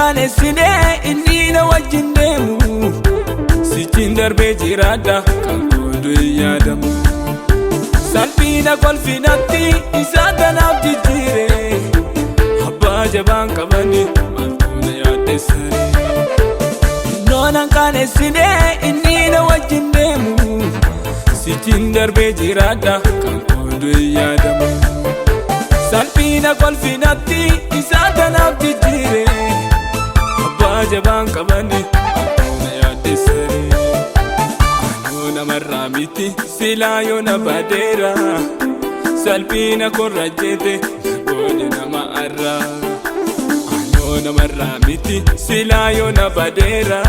qaanessinee inni na wajjin deemu. Sichiin darbee jiraadha kan kooduu hin yaadamu. Salphina kolfinatti isa kanaaf jijjiire. Abbaa jabaan qabani maaltu na yaaddessare. Noonaan qaanessinee inni na wajjin deemu. Sichiin darbee jiraadha kan kooduu hin yaadamu. Salphina kolfinatti isa kanaaf jijjiire. Abbaa jabaan qabani maaltu na yaaddessare. Anoo namarraa miti silaa yoo na badeera. Salphina korra jete goone nama arra. Anoo namarraa miti silaa yoo na badeera.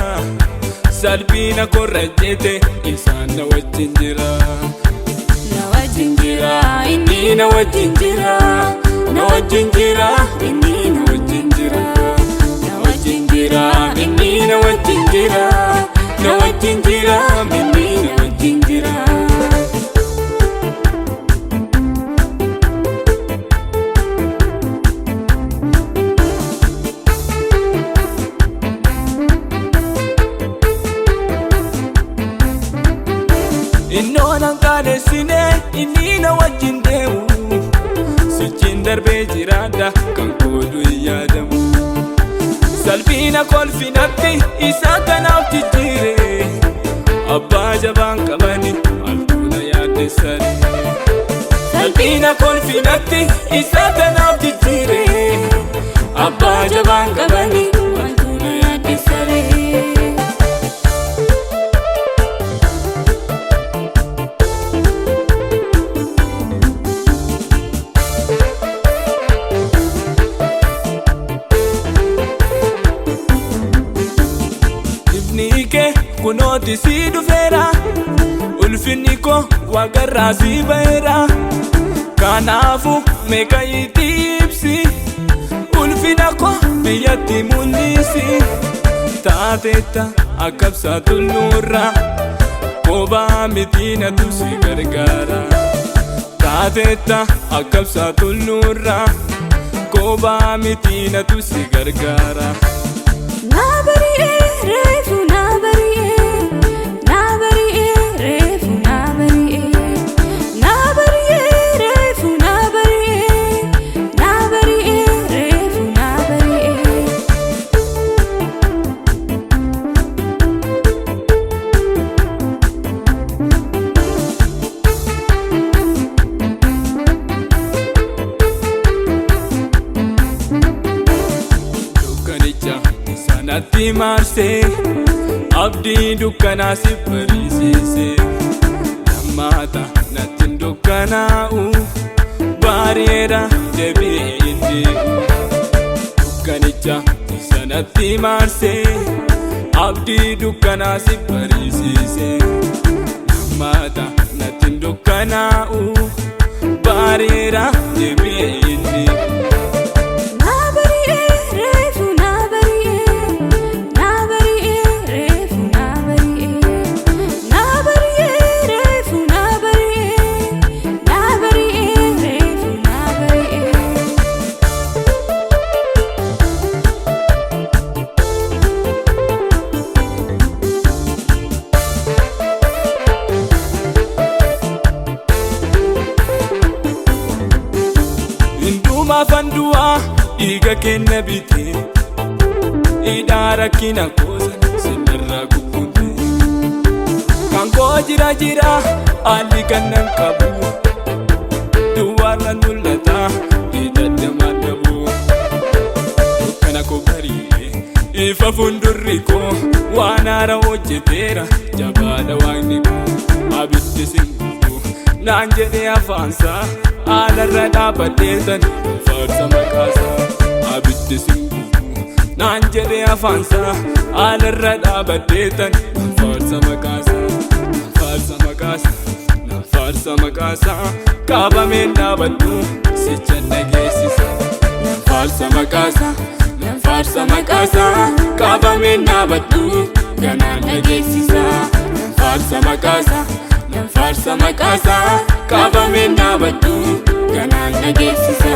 Salphina korra jete isaan na wajjin jira. Na wajjin jira inni, Inni na wajjin jira. Na wajjin jira. Inni na wajjin jira. Na wajjin jira Inni na wajjin jira. Na wajjin jira. Inni na wajjin jira. Innoonaan qaanessinee inni na wajjin deemu. Sichiin darbee jiraadha kan kooduu hin yaadamu. Salphina kolfinatti isa kanaaf jijjiire. Abbaa jabaan qabani maaltu na yaaddessare. Salphina kolfinatti isa kanaaf jijjiire. Abbaa jabaan qabani maaltu na yaaddessare. Ifni kee kunooti si dhufeera. Ulfinni koo waaqarraa si ba'eera. Kanaafu meeqa itti ibsi. Ulfina koo biyyatti mul'isi. Taateetta akka ibsaa tulluurra. Kophaa miti natu si gargaara. Taateetta akka ibsaa tulluurra. Kophaa miti natu si gargaara. Na bari'ee reefu na bari'ee, na bari'ee reefu na bari'ee, na bari'ee reefu na bari'ee, na bari'ee reefu na bari'ee. Dukkanicha sanatti marsee abdii dukkanaa si bariisise. Lammaata natti hin dukkanaa'u bareeda deebi'ee hin deebi'u. Dukkanicha sanatti marsee abdii dukkanaa si bariisise. Lammaata natti hin dukkanaa'u bareeda deebi'ee hin deebi'u. Na bari'ee reefu na bari'ee, na bari'ee reefu na bari'ee, na bari'ee reefu na bari'ee, na bari'ee reefu na bari'ee. Hundumaa fandu'aa dhiiga kenna bitee hidhaa rakkina koosan sinirraa kukkunte. Kan koo jira jira haalli kan nan qabu duwwaarra mul'ata hidhadhamaan dhabu. Dukkana koo bari'ee ifa fuuldurri koo waan haara hojjeteera jabaadha waaqni koo abiddi sin gubu naan jedhee afaansaa haalarra dhaabbadheetan faarsa maqaasaa abiddi sin gubu naan jedhee afaansaa haalarra dhaabbadheetan faarsa maqaasaa faarsa maqaasaa faarsa maqaasaa qabameen dhaabadhu sichan dhageessisa. Faarsa maqaasaa, faarsa maqaasaa, qabameen dhaabadhu ganaan dhageessisa. Faarsa maqaasaa, faarsa maqaasaa, qabameen dhaabadhu ganaan dhageessisa.